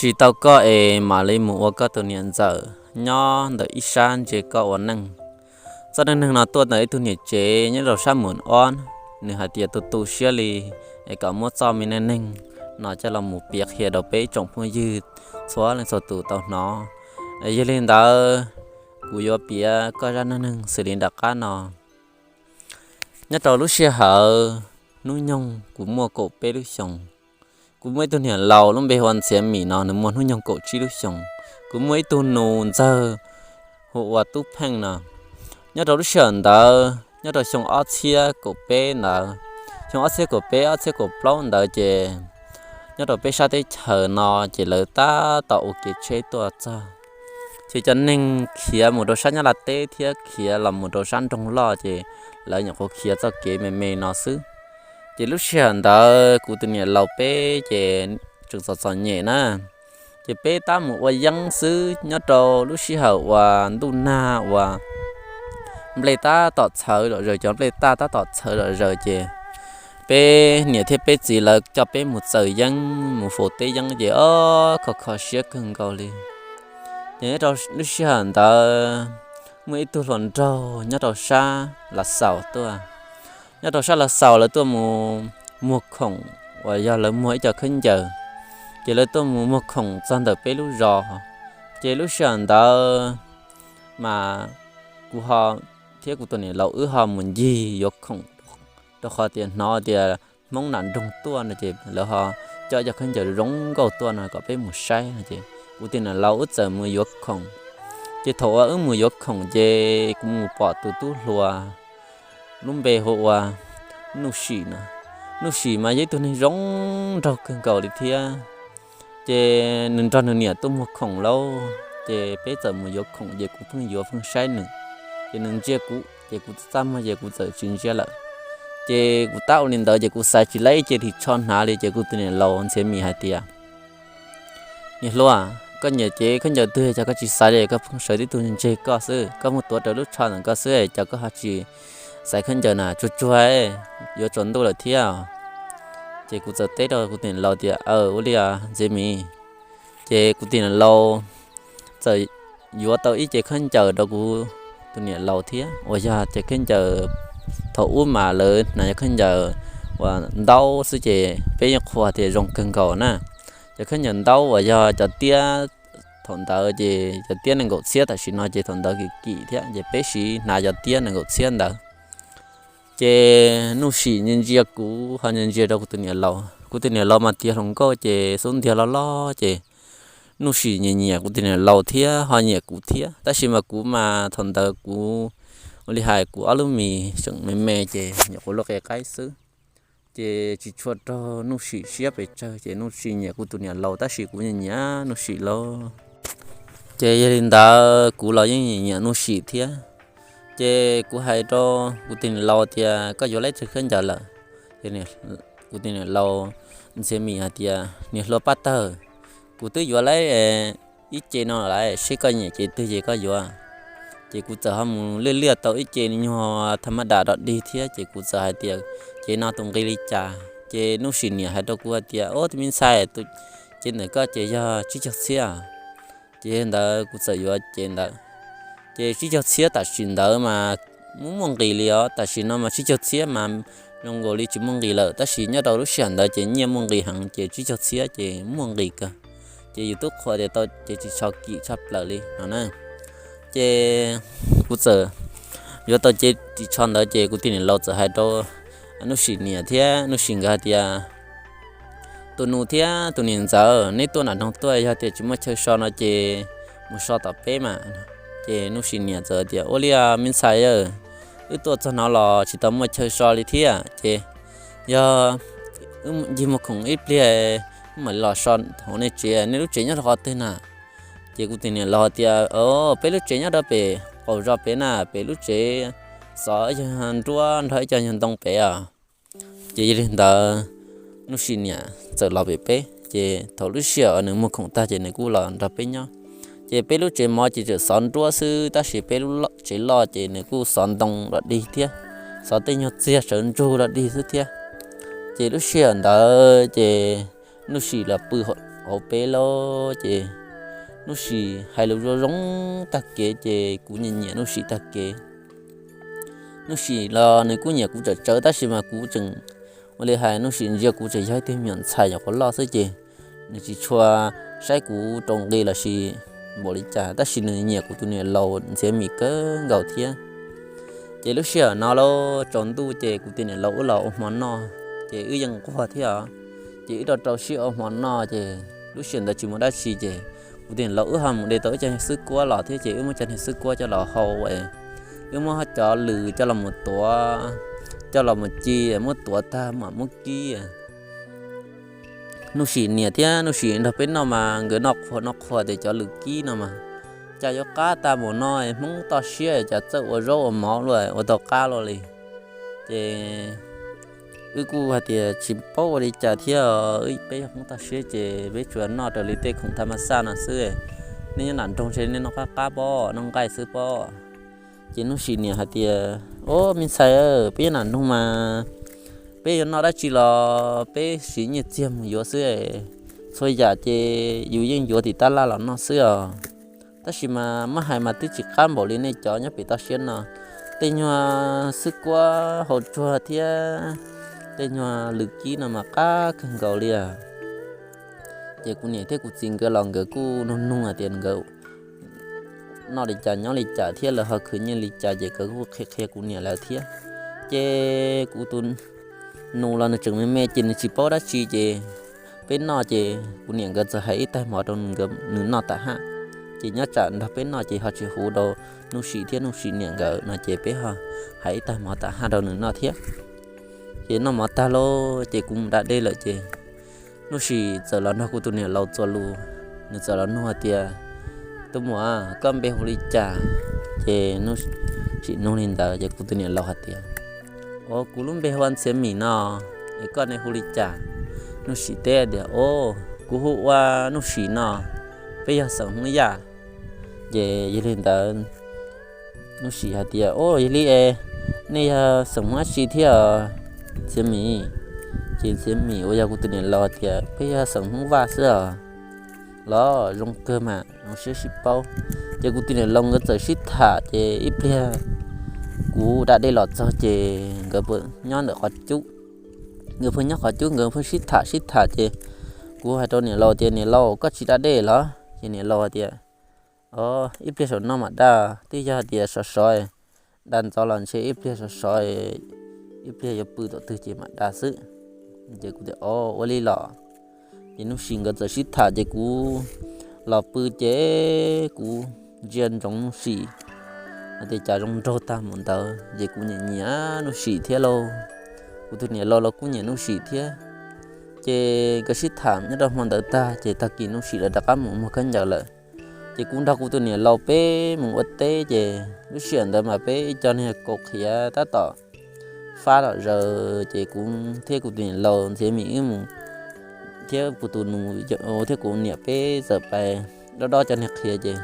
Tsis tau koj es mam li mus ua koj tus niam ntxawm nyob ntawm ib sab ntsia koj ua neej. Txoj neej neeg no tuaj ntawm ib tug niam tsev nyob rau sab Mus Ob, nws hais tias tu tu siab li es kom muab txoj me neej neeg no coj los mus piav qhia rau peb tsoom phooj ywg txhua leej txhua tus tau hnov. Yog li ntawd, kuv yuav piav koj zaj neej neeg xws li nram qab no. Nyob rau lub sij hawm hnub nyoog kuv muaj kaum peb lub xyoos, kuv muaj ib tug niam laus lub npe hu ua Ntxhiav Mim no, nws muaj hnub nyoog kaum tsib lub xyoos. Kuv muaj ib tug nus ntxawg hu ua Tub Pheej no. Nyob rau lub sij hawm ntawd nyob rau xyoo ob txhiab kaum peb ntawd, xyoo ob txhiab kaum peb ob txhiab kaum plaub ntawd ces nyob rau peb sab teb chaws no ces lawv tab tom ua kev tsheb tuaj txog, ces cov neeg khiav mus rau sab Nyab Laj teb thiab khiav los mus rau sab nroog loj ces lawv nyuam qhuav khiav txoj kev me me no xwb. Ces lub sij hawm ntawd kuv tus niam laus peb ces tseem txom txom nyem na, ces peb tab mus ua yeeb xwb. Nyob rau lub sij hawm uas ntuj nag uas nplej tab tom txhawv zom zaws, cov nplej taj tab tom txhawv zom zaws ces peb niam thiab peb txiv lawv coj peb mus txaws yeeb mus faus teb yeeb ces ob kho kho siab kawg nkaus li. Ces nyob rau lub sij hawm ntawd muaj ib tug hluas nraug nyob rau sab Lav Xaus tuaj, nyob rau sab Lav Xaus lawv tuaj mus muag khoom uas yog lawv muag ib co khaub ncaws, ces lawv tuaj mus muag khoom txog ntawm peb lub zos. Ces lub sij hawm ntawd mas kuv ho thiab kuv tus niam laus wb ho mus ncig yuav khoom, rau qhov tias hnov tias Hmoob nram nroog tuaj no ces lawv ho coj cov khaub ncaws zoo nkauj tuaj no kom peb mus saib no ces kuv tus niam laus wb txawm mus yuav khoom. Ces thaum uas wb mus yuav khoom ces kuv mus pom tus tub hluas lub npe hu ua Nuj Sim no. Nuj Sim mas yog ib tug neeg zoo nraug kawg nkaus li thiab. Ces nws nrog nws niam tuaj muag khoom lauj, ces peb txawm mus yuav khoom ces kuv pheej yuav pheej saib nws, ces nws ntsia kuv ces kuv txaj muag ces kuv txawm tsis ntsia lawm. Ces kuv tab ua li ntawd ces kuv xaiv tsis laib ib ce ris tsho hnav li ces kuv tus niam laus Ntxhiav Mim hais tias, Niam hluas, koj nyiam cev khaub ncaws twg cas koj tsis xaiv li, koj pheej sawv tib tug ntseg koj xwb, koj muab tuav rawv lub tsho ntawm koj xwb, cas koj ho tsis xaiv khaub ncaws na, tsuag tsuag yuav tsaus ntuj lawm thiab. Ces kuv txawm teb rau kuv tus niam laus tias, Aw, ua li os Ntxhiav Mim. Ces kuv tus niam laus txawm yuav tau ib ce khaub ncaws rau kuv tus niam laus thiab, uas yog ces khaub ncaws thaum ub mas lawv hnav cov khaub ncaws uas ntaub xwb ces peb yeej qhuas tias zoo kawg nkaus na. Cov khaub ncaws ntaub uas yog cov tiab thaum ntawd ces cov tiab nees nkaum txhiab tam sim no ces thaum ntawd kim kim thiab ces peb siv hnav cov tiab nees nkaum txhiab ntawd. Ces Nuj Sim ntsia ntsia kuv ho ntsia ntsia rau kuv tus niam laus, kuv tus niam laus mas tiav hluas nkauj ces xub ntiag loj loj ces Nuj Sim nyiam nyiam kuv tus niam laus thiab ho nyiam kuv thiab, tab sis mas kuv mas thaum ntawd kuv ua li hais kuv ob lub mis tseem me me ces nyuam qhuav luaj qe qaib xwb. Ces tsis tshua raug Nuj Sim siab pes tsawg ces Nuj Sim nyiam kuv tus niam laus tab sis kuv nyiam nyiam Nuj Sim lauj. Ces yog li ntawd kuv los yeej nyiam nyiam Nuj Sim thiab. Ces kuv hais rau kuv tus niam laus tias, Koj yuav lawm tsawg khaub ncaws lawm? Kuv tus niam laus Ntxhiav Mim hais tias, Niam hluas Paj Tawg, kuv twb yuav lawm ib ce no lawm, seb koj nyiam ce twg ces koj yuav. Ces kuv txawm ho mus liaj liaj tau ib ce nyuag tha maj das dog dig thiab ces kuv txawm hais tias, Cev no tus nqi li cas? Ces Nuj Sim niam hais rau kuv hais tias, Ub, tus me ntxhais, tus cev ntawm koj ces yog tsib caug txhiab. Ces ntawd kuv txawm yuav cev ntawd. Ces tsib caug txhiab tam sim ntawd mas muaj muaj nqis li os, tam sim no mas tsib caug txhiab mas zoo nkaus li tsis muaj nqis lawm, tab sis nyob rau lub sij hawm ntawd ces nyiaj muaj nqis heev ces tsib caug txhiab ces muaj nqis kawg. Ces yus twb qhuas tias tau cev ris tsho kim tshaj plaws li no na. Ces kuv txawm yuav tau cev ris tsho ntawd ces kuv tus niam laus txawm hais rau Nuj Sim niam thiab Nuj Sim nkawd hais tias, Tus nus thiab tus niam ntxawm, neb tuaj nram nroog tuaj, yog tias tsis muaj chaw so no ces mus so tom peb mas. Ces Nuj Sim niam txawm tias, Ua li me ntxhais, wb tuaj txog no los tsis tau muaj chaw so li thiab ces yog wb ncig muag khoom ib pliag mam li los so hauv nej tsev, nej lub tsev nyob rau qhov twg na? Ces kuv tus niam laus tias, Peb lub tsev nyob rau pem qaum zos pem na, pem lub tsev xov ib co nruab nrog ib co nyuag ntoo pem os. Ces yog li ntawd, Nuj Sim niam txawm los pem peb, ces thaum lub sij hawm nws muag khoom tag ces nws kuj los nrog peb nyob. Ces peb lub tsev mov ces tseem xov nruab xwb, tab sis peb lub tsev loj ces nws kuj xov ntoo dog dig thiab, xov tej nyuag txiag tsawv ntsug dog dig xwb thiab. Ces lub sij hawm ntawd ces Nuj Sim los pw hauv peb lawm ces Nuj Sim hais lus zoo zoo tag kev ces kuv nyiam nyiam Nuj Sim tag kev. Nuj Sim los nws kuj nyiam kuv tsawm tsawv tab sis mas kuv tseem, ua li hais Nuj Sim ntsia kuv tseem yog ib tug me nyuam ntxhais nyuam qhuav loj xwb ces nws tsis tshua saib kuv rau nqi los sis npaum li cas tab sis nws nyiam kuv tus niam laus Ntxhiav Mim kawg nkaus thiab. Ces lub sij hawm no lawm tsaus ntuj ces kuv tus niam laus wb los ua hmo noj ces wb yeej nquag thiab os. Ces wb rau rau siab ua hmo noj ces lub sij hawm ntawd tsis muaj dab tsi ces kuv tus niam laus wb ho mus de tau ib co xwb kuab los thiab ces wb muab cov niag xwb kuab coj los hau, wb muab cov lws coj los mus tuav, coj los mus ci, muab tuav tag mam muab kib. Nuj Sim niam thiab Nuj Sim nrog peb noj mas nkawd noj qhuas noj qhuas tias cov lws kib no mas cas yuav qab tag mus no, Hmoob toj siab cas txawj ua zaub ua mov luaj ua tau qab luaj li. Ces wb kuj hais tias tsis paub ua li cas thiab, peb yog Hmoob toj siab ces peb tsuas noj raws li tej khoom tham mas xaj no xwb. Nej nyob nram nroog ntshe nej noj qab qab pob, noj nqaij xwb pob. Ces Nuj Sim niam hais tias, Au me ntxhais, peb nyob nram nroog mas peb yuav noj dab tsi los peb siv nyiaj txiag mus yuav xwb. Txhua yam ces yus yeej yuav tim tab laj los noj xwb os. Tab sis mas muab hais mas twb tsis qab npaum li nej cov nyob pem toj siab no. Tej nyuag xwb kuab hau tsuag thiab tej nyuag lws kib no mas qab kawg nkaus li. Ces kuv niam thiab kuv txiv nkawd los nkawd kuj nug nug hais tias nkawd noj li cas nyob li cas thiab lawv ho khwv nyiaj li cas ces nkawd kuj qhia qhia kuv niam lawv thiab. Ces kuv tus nus los nws tseem me me ces nws tsis paub dab tsi ces peb noj ces kuv niam nkawd txawm hais ib taig mov rau nws noj tam haj. Ces nyob tsam nrog peb noj ces ho tsis huv rau Nuj Sim thiab Nuj Sim niam nkawd no ces peb ho hais ib taig mov tam haj rau nws noj thiab. Ces noj mov tag lauj ces kuv mus da dej lawm ces Nuj Sim txawm los nrog kuv tus niam laus txuas lus, nws txawm los nug hais tias, Tus muam, koj npe hu li cas? Ces Nuj Sim nug li ntawd ces kuv tus niam laus hais tias, Au, kuv lub npe hu ua Ntxhiav Mim no, es koj ne hu li cas? Nuj Sim teb tias, Au, kuv hu ua Nuj Sim no, peb yog xeem Hmoob Yaj. Ces yog li ntawd Nuj Sim hais tias, Au, yog li es nej yog xeem Hmoob dab tsi thiab Ntxhiav Mim? Ces Ntxhiav Mim uas yog kuv tus niam laus hais tias, Peb yog xeem Hmoob Vaj xwb os. Los zoo kawg mas, zoo siab sib paub. Ces kuv tus niam laus nkawd txawm sib tham ces ib pliag kuv da dej los txog ces nkawd nyob ntawm qhov cub, nkawd pheej nyob qhov cub nkawd pheej sib tham sib tham ces kuv hais rau niam laus tias, Niam laus, koj tsis da dej los? Ces niam laus hais tias, Au, ib pliag saum no mam da, twb yog hais tias sov sov, da ntxov los ntshe ib pliag sov sov, ib pliag yuav pw tom twg ces mam da xwb. Ces kuv tias, Au, ua li los. Ces Nuj Sim nkawd txawm sib tham ces kuv los pw ces kuv ntsia ntsoov Nuj Sim hais tias cas zoo nraug tag mus ntawd ces kuv nyiam nyiam Nuj Sim thiab lauj. Kuv tus niam laus los kuj nyiam Nuj Sim thiab. Ces nkawd sib tham nyob rau hmo ntawd tag ces tag kis Nuj Sim lawv rov qab mus muag khaub ncaws lawm. Ces kuv nrog kuv tus niam laus peb mus ua teb ces lub sij hawm ntawd mas peb ib co niag kaus qhiav tab tom fab lom zaws ces kuv thiab kuv tus niam laus Ntxhiav Mim wb mus thiab kuv tus nus thiab kuv niam peb txawm pais dob dob cov niag qhiav ces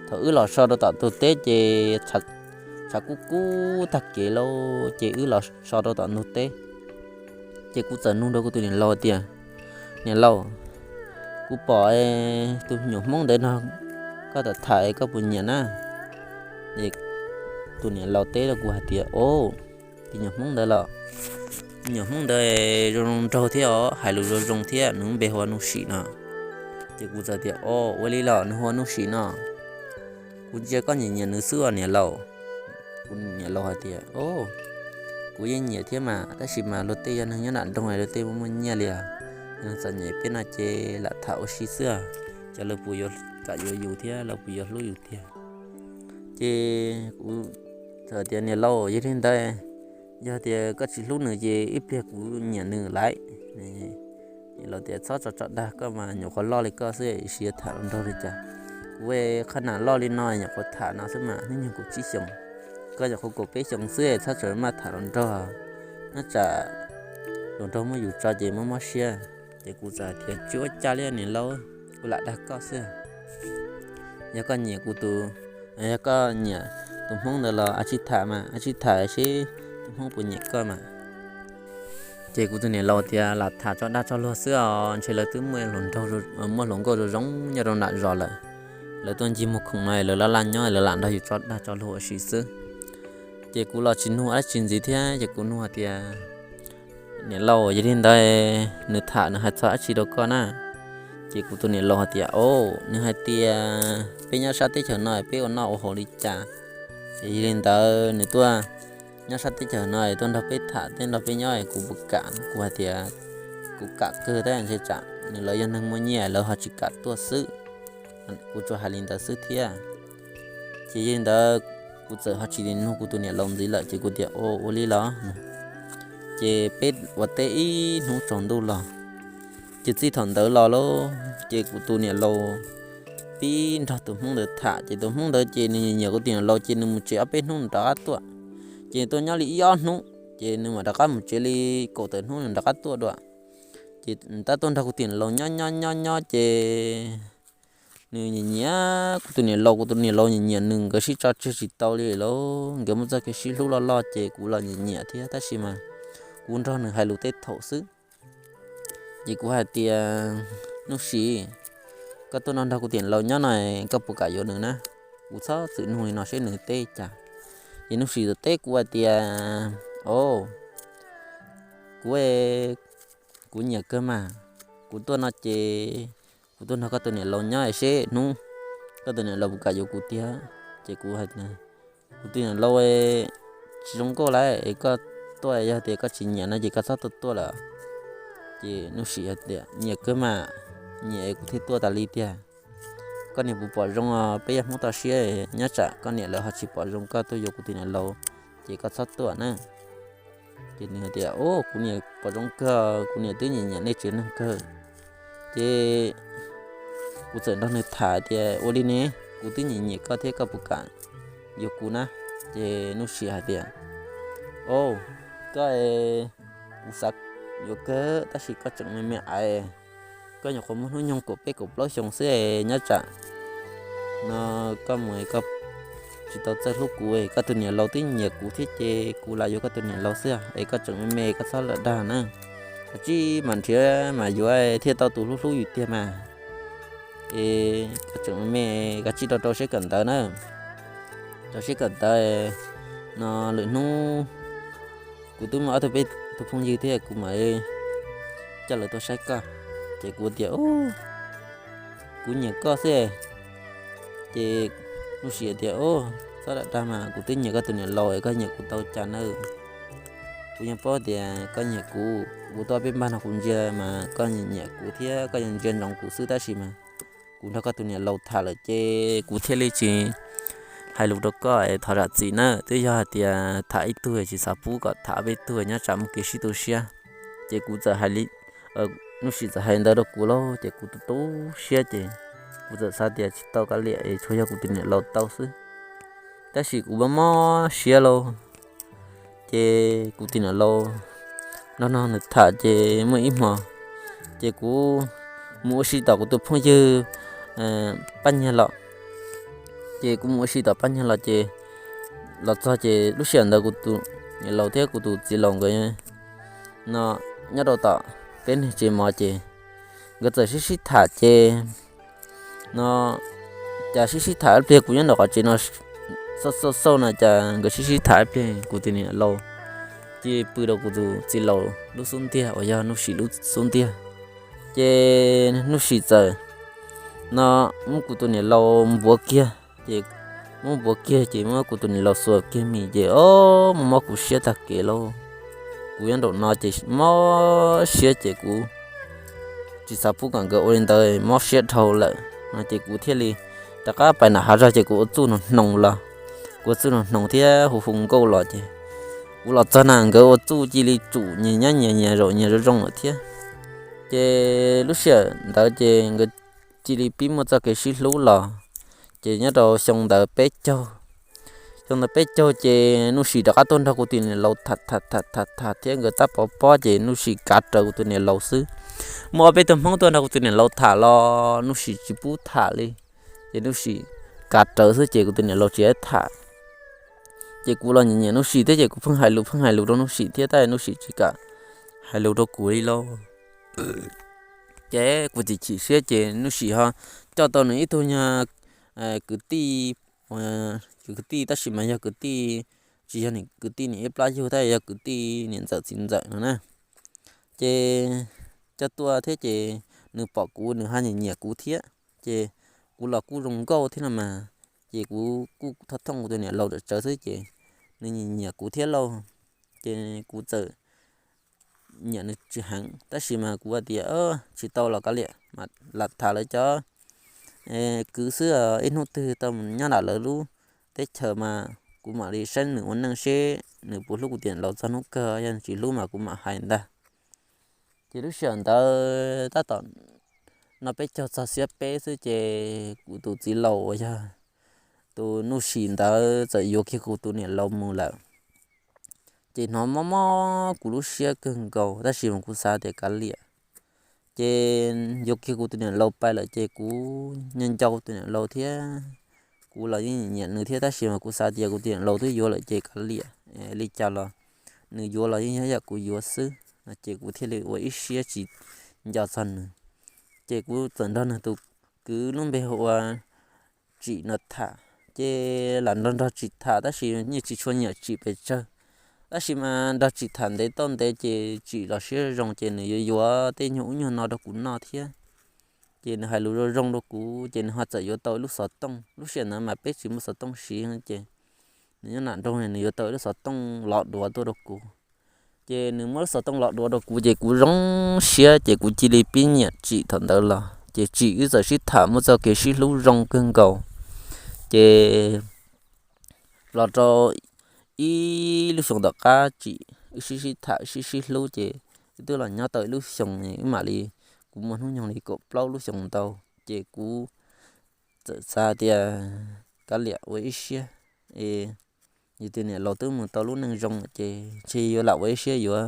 thaum wb los so rau tom ntug teb ces tshav kub kub tag kev lauj ces wb los so rau tom ntug teb. Ces kuv txawm nug rau kuv tus niam laus tias, Niam laus, kuv pom tus nyuam Hmoob ntawd no, koj tham tham koj puas nyiam na? Ces tus niam laus teb rau kuv hais tias, Au, tus nyuam Hmoob ntawd los, nyuam Hmoob ntawd zoo zoo nraug thiab os, hais lus zoo zoo thiab, nws npe hu ua Nuj Sim no. Ces kuv txawm tias, Au, ua li los nws hu ua Nuj Sim no, kuv ntsia koj nyiam nyiam nws xwb os niam laus. Kuv niam laus hais tias, Au, kuv yeej nyiam thiab mas, tab sis mas luag tej yog neeg nyob nram nroog luag tej muaj muaj nyiaj li os, yog neeg txom nyem peb no ces lam tham ua si xwb os, xyov lawv puas yuav kam yuav yus thiab lawv puas yuav hlub yus tiag. Ces kuv txawm tias, Niam laus, yog li ntawd, yog tias koj tsis hlub nws ces ib pliag kuv nyiam nws lawm. Niam laus tias, Txhob tso tso dag, koj mas nyuam qhuav loj li koj xwb, ib sim yuav tham hluas nraug li cas? Kuv qhov nas loj li no nyuam qhuav tham no xwb mas, hnub nyoog kaum tsib xyoos, koj nyuam qhuav kaum peb xyoos xwb, txhob txawm maj tham hluas nraug, nyob tsam hluas nraug muab yus tso ces mob mob siab. Ces kuv txawm hais tias, Tsis ua cas li niam laus, kuv lam dag koj xwb. Yog koj nyiam kuv tus, yog koj nyiam tus Hmoob ntawd los a tsij tham mas, a tsij tham seb tus Hmoob puas nyiam koj mas. Ces kuv tus niam laus tias lam tham tso dag tso luag xwb os, ntshe lawv twb muaj hluas nkauj zoo zoo nyob rau nram zos lawm. Lawv tuaj ncig muag khoom no lawv laj laj nyob lawv lam nrog yus tso dag tso luag ua si xwb. Ces kuv los tsis nug dab tsi ntxiv thiab ces kuv nug hais tias, niam laus, yog li ntawd nws tham nws hais txog dab tsi rau koj na? Ces kuv tus niam laus hais tias, o, nws hais tias peb nyob sab teb chaws no peb ua noj ua haus li cas, yog li ntawd nws tuaj nyob sab teb chaws no tuaj nrog peb tham thiab nrog peb nyob kuv puas kam? Kuv hais tias kuv kam kawg tab sis tsam nws lawv yog neeg muaj nyiaj lawv ho tsis kam tuaj xwb. Kuv tsuas hais li ntawd xwb thiab. Ces yog li ntawd kuv txawm ho tsis nug kuv tus niam laus ntxiv lawm ces kuv tias, o, ua li los. Ces peb ua teb ib hnub tsaus ntuj los, ces txij thaum ntawd los lauj ces kuv tus niam laus pib nrog tus hmoob ntawd tham ces tus hmoob ntawd ces nws nyiam nyiam kuv tus niam laus ces nws mus tsev ob peb hnub nws rov qab tuaj. Ces tuaj nyob li ib ob hnub ces nws mam rov qab mus tsev li kaum tawm hnub nws rov qab tuaj dua. Ces tab tuaj nrog kuv tus niam laus nyob nyob nyob nyob ces nws nyiam nyiam kuv tus niam laus, kuv tus niam laus nyiam nyiam nws, nkawd sib tso tseg tsis tau li lauj, nkawd muaj txoj kev sib hlub loj loj ces kuv los nyiam nyiam thiab tab sis mas kuv nrog nws hais lus tej thaum xwb. Ces kuv hais tias, Nuj Sim, koj tuaj no nrog kuv tus niam laus nyob no koj puas kam yuav nws na? Kuv txhob txwm nug li no seb nws teb cas. Ces Nuj Sim teb kuv hais tias, O, kuv, kuv nyiam kawg mas, kuv tuaj no ces kuv tuaj nrog koj tus niam laus nyob seb hnub koj tus niam laus puas kam yuav kuv tiag. Ces kuv hais tias, Kuv tus niam laus tsis zoo nkauj lawm es koj tuaj, yog tias koj tsis nyiam no ces koj txhob tuaj tuaj lawm. Ces Nuj Sim hais tias, Nyiam kawg mas, nyiam es kuv thiaj tuaj tas li tiag. Koj niam puas pom zoo os, peb yog hmoob toj siab, nyob tsam koj niam lawv ho tsis pom zoo koj tuaj yuav kuv tus niam laus, ces koj txhob tuaj na. Ces nws hais tias, O, kuv niam pom zoo kawg, kuv niam twb nyiam nyiam nej tsev neeg kawg. Ces kuv txawm nrog nws tham tias, Ua li ne, kuv twb nyiam nyiam koj thiab koj puas kam yuav kuv na? Ces Nuj Sim hais tias, O, koj, kuv xav yuav kawg tab sis koj tseem me me aiv, koj nyuam qhuav muaj hnub nyoog kaum peb kaum plaub xyoo xwb, nyob tsam no koj mus koj tsis tau txawj hlub kuv, koj tus niam laus twb nyiam kuv thiab ces kuv lam yuav koj tus niam laus xwb es koj tseem me me koj txhob lam dag na. Koj tsij mam nrhiav mas yuav thiaj tau tus hlub hlub yus tiag mas. Es koj tseem me me, koj tsij rau rau siab kawm ntawv na. Rau siab kawm ntawv no lwm hnub kuv twb muaj ob tug peb tug phooj ywg thiab kuv mam coj lawv tuaj saib koj. Ces kuv tias, Kuv nyiam koj xwb. Ces Nuj Sim tias, Txhob lam dag mas, kuv twb nyiam koj tus niam laus, koj nyiam kuv tau cas nawb? Kuv yeej paub tias koj nyiam kuv, kuv tuaj peb npag no kuv ntsia mas koj nyiam kuv thiab koj yeej ntsia ntsoov kuv xwb tab sis mas kuv nrog koj tus niam laus tham lawm ces kuv thiaj li tsis hais lus rau koj es thov zam txim nawb. Twb yog hais tias tham ib tug tsis xav pub kom tham ob peb tug nyob tsam muaj kev sib tu siab. Ces kuv txawm hais li, Nuj Sim txawm hais ntawd rau kuv lauj, ces kuv tu tu siab ces kuv txawm xav tias tsis tau kav liam es tsuas yog kuv tus niam laus tau xwb. Tab sis kuv mob mob siab lauj, ces kuv tus niam laus nrog nws tham ces muaj ib hmo ces kuv mus ua si tom kuv tus phooj ywg Paj Nyiag los. Ces kuv mus ua si tom Paj Nyiag los ces los txog ces lub sij hawm ntawd kuv tus niam laus thiab kuv tus txiv laus nkawd no nyob rau tom peb niag tsev mov ces nkawd txawm sib sib tham ces no cas sib sib tham ib pliag kuv nyob nram qhov tsev no xauj xauj xauj no cas nkawd sib sib tham ib pliag kuv tus niam laus cia li pw rau kuv tus txiv laus lub xub ntiag uas yog Nuj Sim lub xub ntiag. Ces Nuj Sim txawm no muab kuv tus niam laus npuav kiag, ces muab npuav kiag ces muab kuv tus niam laus xuas kiag mis ces o, mob mob kuv siab tag kev lauj. Kuv nyob nraum no ces mob siab ces kuv tsis xav pub kom nkawd ua li ntawd, mob siab dhau lawm no ces kuv thiaj li rov qab pais nram hav zog ces kuv ua txuj hnoos hnoos los, kuv ua txuj hnoos hnoos thiab hu hu nkauj los ces kuv los txog na nkawd ua txuj cia li tsum nyias nyob nyias, nyias zaum nyias zoo zoo lawm thiab. Ces lub sij hawm ntawd ces nkawd cia li pib muaj txoj kev sib hlub los, ces nyob rau xyoo ntawd peb caug, xyoo ntawd peb caug ces Nuj Sim rov qab tuaj nrog kuv tus niam laus tham tham tham tham tham thiab nkawd tab pov pob ces Nuj Sim kav rawv kuv tus niam laus xwb. Muaj ob peb tug Hmoob tuaj nrog kuv tus niam laus tham los Nuj Sim tsis pub tham li, ces Nuj Sim kav rawv xwb ces kuv tus niam laus tsis tham. Ces kuv los nyiam nyiam Nuj Sim thiab ces kuv pheej hais lus pheej hais lus rau Nuj Sim thiab tab sis Nuj Sim tsis kam hais lus rau kuv li lauj. Ces kuv txiv chim siab ces nws sim ho coj tau nws ib tug nyuag kwv tij, kwv tij tab sis mas yog kwv tij, tsis yog kwv tij niam ib plab yug tab yog kwv tij niam ntxawm txiv ntxawm no na. Ces coj tuaj thiab ces nws pom kuv nws ho nyiam nyiam kuv thiab. Ces kuv los kuj zoo nkauj thiab no mas, ces kuv kuj thooj kuv tus niam laus tsawv xwb ces nws nyiam nyiam kuv thiab lauj. Ces kuv txawm nyiam nws tsis heev tab sis mas kuv hais tias tsis tau los kav liam mas lam tham lawv cov kwv xwb, ib hnub twg tau mus nyob nram lawv lub teb chaws mas kuv mam li saib nws ua neej seb nws puas hlub kuv tus niam laus txog hnub kawg, yog tsis hlub mas kuv mam hais ntag. Ces lub sij hawm ntawd tab tom noj peb caug txog xiab peb xwb ces kuv tus txiv laus uas yog tus Nuj Sim ntawd txawm yuav kiag kuv tus niam laus mus lawm. Ces hnov mob mob kuv lub siab kawg nkaus tab sis mas kuv xav tias kav liam. Ces yuav kiag kuv tus niam laus pais lawm ces kuv nyob ncau tus niam laus thiab, kuv los yeej nyiam nws thiab tab sis mas kuv xav tias kuv tus niam laus twb yuav lawm ces kav liam, li cas los nws yuav los yeej yog yam kuv yuav xwb no ces kuv thiaj li ua ib siab tsis nco txog nws. Ces kuv txawm nrog nws tus kwv lub npe hu ua Tsim no tham, ces lam nrog nrog Tsim tham tab sis yeej tsis tshua nyiam Tsim pes tsawg. Tab sis mas nrog Tsim tham ntev tau ntev ces Tsim los siab zoo ces nws yuav yuav tej nyuag ub nyuag no rau kuv noj thiab. Ces nws hais lus zoo zoo rau kuv ces nws ho txawm yuav tau ib lub xov tooj, lub sij hawm ntawd mas peb tsis muaj xov tooj siv ces nws nyob nram nroog nws yuav tau ib lub xov tooj lov duav tuaj rau kuv. Ces nws muab lub xov tooj lov duav rau kuv ces kuv zoo siab ces kuv cia li pib nyiam Tsim thaum ntawd los ces Tsim wb txawm sib tham muaj txoj kev sib hlub zoo kawg nkaus. Ces los rau ib lub xyoo tom qab Tsim wb sib sib tham sib sib hlub ces wb twb los nyob tau ib lub xyoo wb mam li, kuv muaj hnub nyoog li kaum plaub lub xyoo ntau ces kuv txawm xav tias kav liam ua ib siab es yus tus niam laus twb mus tau lub neej zoo ces ntshe yuav lam ua ib siab yuav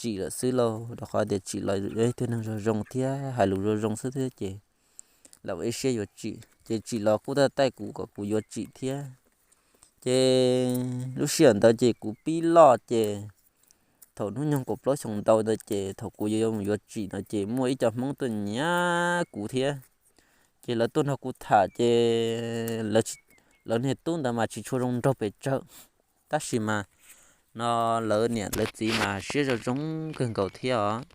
Tsim lawm xwb lauj, rau qhov tias Tsim los yog ib tug neeg zoo zoo thiab hais lus zoo zoo xwb thiab ces lam ua ib siab yuav Tsim ces Tsim los kuj taij taij kuv kom kuv yuav Tsim thiab. Ces lub sij hawm ntawd ces kuv pib loj ces thaum hnub nyoog kaum plaub xyoo ntau ntawd ces thaum kuv yuav mus yuav Tsim no ces muaj ib co Hmoob tuaj nyiam kuv thiab. Ces lawv tuaj nrog kuv tham ces lawv niag tub ntawd mas tsis tshua zoo nraug pes tsawg, tab sis mas no lawv niam lawv txiv mas siab zoo zoo kawg nkaus thiab os.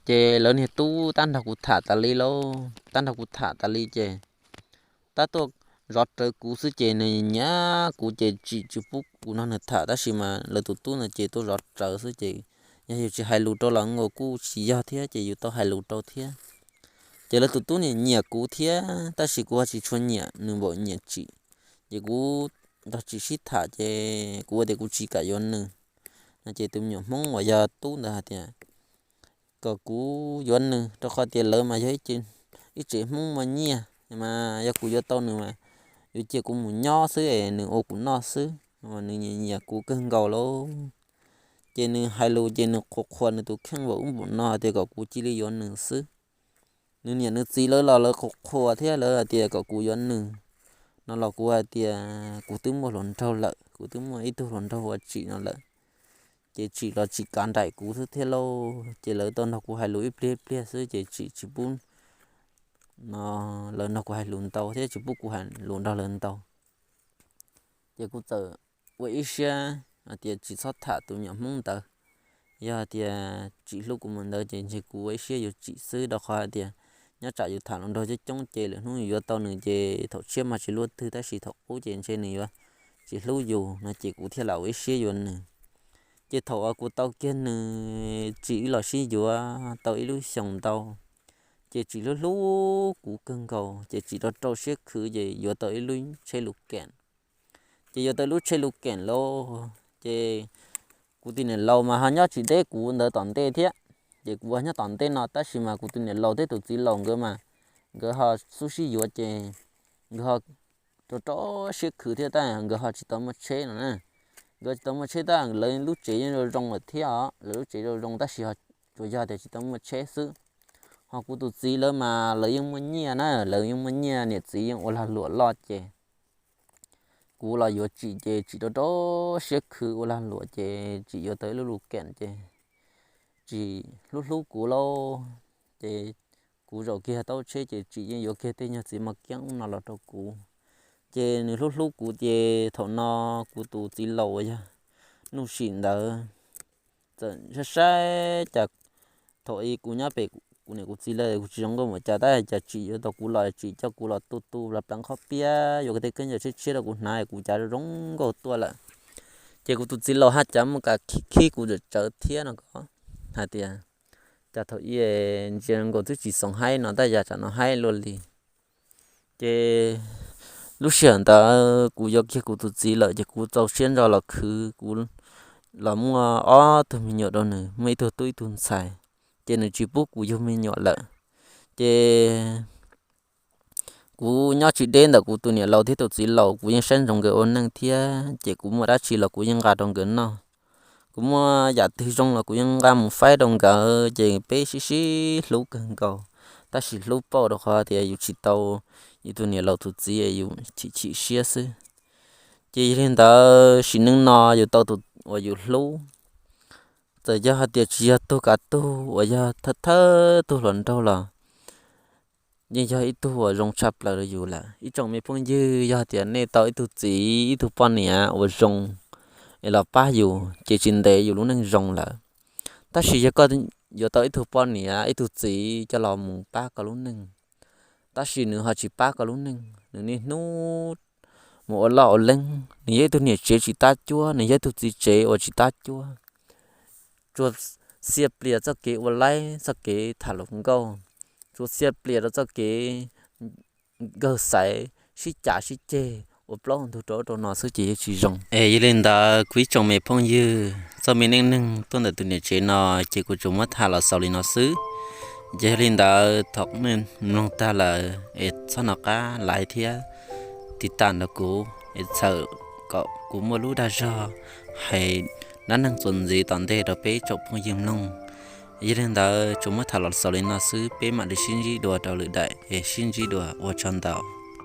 Ces lawv niag tub tab nrog kuv tham tas li lauj, tab nrog kuv tham tas li ces tab tuaj zov rawv kuv xwb ces nws nyiam kuv ces Tsim tsis pub kuv nrog nws tham tab sis mas lawv tus tub ntawd ces tuaj zov rawv xwb ces yog yus tsis hais lus rau los nkaus kuj tsis yog thiab ces yus tau hais lus rau thiab. Ces lawv tus tub nyiam nyiam kuv thiab tab sis kuv ho tsis tshua nyiam nws npaum nyiam Tsim. Ces kuv nrog Tsim sib tham ces kuv ua tias kuv tsis kam yuav nws no ces tus me nyuam Hmoob uas yog tub ntawd hais tias kom kuv yuav nws rau qhov tias lawv mas yog ib tsev Hmoob muaj nyiaj mas yog kuv yuav tau nws mas yuav cia kuv mus nyob xwb es nws ua kuv noj xwb, nws nyiam nyiam kuv kawg nkaus lauj. Ces nws hais lus ces nws qhuas qhuas nws tus kheej npaum ub npaum no tias kom kuv cia li yuav nws xwb. Nws niam nws txiv lawv los lawv qhuas qhuas thiab lawv hais tias kom kuv yuav nws no los kuv hais tias kuv twb muaj hluas nraug lawm, kuv twb muaj ib tug hluas nraug ua Tsim no lawm. Ces Tsim los tsis kav nraim kuv xwb thiab lauj, ces lawv tau nrog kuv hais lus ib pliag ib pliag xwb ces Tsim tsis pub no, lawv nrog kuv hais lus ntau thiab tsis pub kuv hais lus nrog lawv ntau. Ces kuv txawm ua ib siab hais tias tsis txhob tham tus me nyuam Hmoob ntawd. Yog hais tias Tsim hlub kuv mus ntawd ces ntshe kuv ua ib siab yuav Tsim xwb rau qhov hais tias nyob tsam yus tham hluas nraug coob coob ces lwm hnub yus yuav tau nws ces thaum tshiab mas tsis luaj twg tab sis thaum qub ces ntshe nws yuav tsis hlub yus no ces kuv thiaj lam ua ib siab yuav nws. Ces thaum uas kuv tau kiag nws Tsim wb los sib yuav tau ib lub xyoos ntau, ces Tsim hlub hlub kuv kawg nkaus ces Tsim rau rau siab khwv ces yuav tau ib lub tsheb lus keem. Ces yuav tau ib lub tsheb lus keem lauj, ces kuv tus niam laus mas ho nyob tsis deb kuv ntawd tom ntej thiab. Ces kuv ho nyob tom ntej no tab sis mas kuv tus niam laus thiab tus txiv laus nkawd mas nkawd ho xub sib yuav ces nkawd ho rau rau siab khwv thiab tab nkawd ho tsis tau muaj tsheb no na. Nkawd tsis tau muaj tsheb tab lawv lub tsev yeej zoo zoo lawm thiab os, lawv lub tsev zoo zoo tab sis ho tsuas yog tias tsis tau muaj tsheb xwb. Ho kuv tus txiv lawv mas lawv yeej muaj nyiaj na, lawv yeej muaj nyiaj niam txiv yeej ua lag luam loj ces kuv los yuav Tsim ces Tsim rau rau siab khwv ua lag luam ces Tsim yuav tau ib lub lus keem ces tsim hlub hlub kuv lauj. Ces kuv zaum kiag taub tsheb ces tsim yeej yuav kiag tej nyuag txiv mos kiab no los rau kuv. Ces nws hlub hlub kuv ces thaum no kuv tus txiv laus uas yog Nuj Sim ntawd txawm saib saib cas thaum ub kuv nyob pem kuv niam kuv txiv lawm kuv tsis zoo nkauj npaum cas tab cas tsim yuav tau kuv los tsim coj kuv los tu tu los pleev qhob piab yuav tej khaub ncaws tshiab tshiab rau kuv hnav kuv cas zoo nkauj tuaj lawm. Ces kuv tus txiv laus haj cas muaj kas khib khib kuv tsawv tsawv thiab no ko hais tias, cas thaum ub ntsia nkaus twb tsis xoom haib no tab cas tsam no haib luaj li. Ces lub sij hawm ntawd kuv yuav kiag kuv tus txiv lawm ces kuv txaus siab ntso los khwv kuv los muaj ob tug me nyuam rau nws, muaj ib tug tub ib tug ntxhais. Ces nws tsis pub kuv yug me nyuam lawm. Ces kuv nyob tsis deb ntawm kuv tus niam laus thiab tus txiv laus, kuv yeej saib ntsoov nkawd ua neej thiab ces kuv muaj dab tsi los kuv yeej nqa rau nkawd noj. Kuv muaj yam twg zoo los kuv yeej nqa mus faib rau nkawd ces peb sib sib hlub kawg nkaus. Tab sis hlub pauj rau qhov tias yus tsis tau yus tus niam laus tus txiv yus chim chim siab xwb. Ces yog li ntawd sim neej no yus tau tus uas yus hlub, txawm yog hais tias tsis yog tug kav tug uas yog thawj thawj tug hluas nraug los yeej yog ib tug uas zoo tshaj plaws rau yus lawm. Ib tsoom me phooj ywg, yog hais tias nej tau ib tug txiv ib tug poj niam uas zoo es los pab yus ces tsis ntev yus lub neej zoo lawm. Tab sis yog koj yuav tau ib tug poj niam ib tug txiv coj los mus pab koj lub neej, tab sis nws ho tsis pab koj lub neej, nws niaj hnub mus ua loj ua leeb, nws yog ib tug niam tsev tsis tab cuab, nws yog ib tug txiv tsev uas tsis tab cuab, tsuas xia plias txoj kev ua laib txoj kev tham hluas nkauj, tsuas xia plias rau txoj kev nkawg xaiv sib cav sib ceg ua plaub ntug rau ub rau no xwb ces yeej tsis zoo. Es yog li ntawd kuv ib tsoom me phooj ywg, txoj me neej neeg tuaj ntawm tus niam tsev no ces kuv tsuas muab tham los xaus li no xwb. Ces yog li ntawd thaum nej mloog tag lawm es txhob nco qab like thiab tiv tam nrog kuv es txhawm kom kuv muaj lub dag zog hais dab neeg txuas ntxiv tom ntej rau peb tsoom phooj ywg mloog. Yog li ntawd tsuas muab tham los xaus li no xwb, peb mam li sib ntsib dua rau lwm daim es sib ntsib dua, ua tsaug ntau.